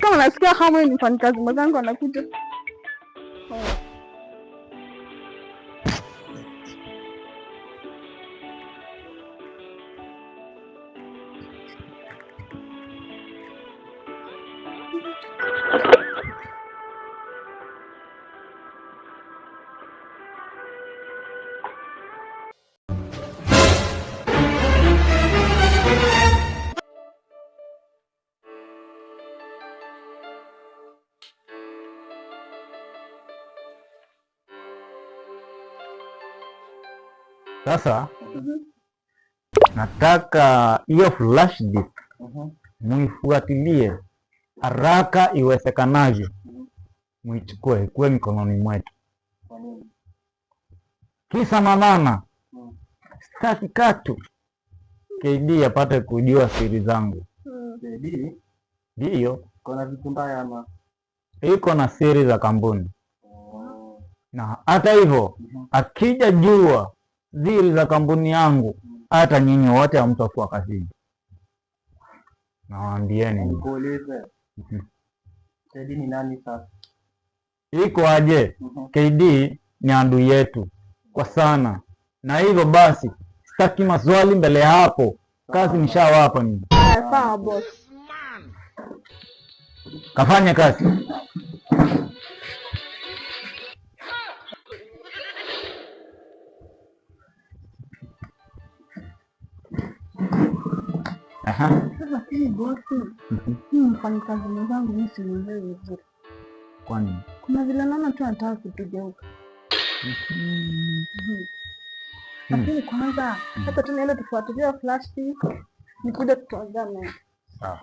Kama nasikia kama ni mfanyikazi mwenzangu anakuja. Sasa nataka hiyo flash disk muifuatilie haraka iwezekanavyo, muichukue ikuwe mikononi mwetu. Kisa na maana, sitaki katu KD apate kujua siri zangu. Ndiyo, iko na siri za kampuni, na hata hivyo akija jua siri za kampuni yangu, hata nyinyi wote hamtakuwa kazini. Nawaambieni. Nikuulize. KD ni nani sasa? Iko aje? KD ni adui yetu kwa sana, na hivyo basi sitaki maswali mbele ya hapo. Kazi nishawapa mimi, Sawa boss. Kafanye kazi. Aha. Lakini bosi, mimi mfanyikazi mwenzangu mimi simuelewi vizuri. Kwani? Kuna vile naona tu anataka kutugeuka. Lakini kwanza hata tu niende tufuatilie flash disk, nikuja tutuagane. Sawa.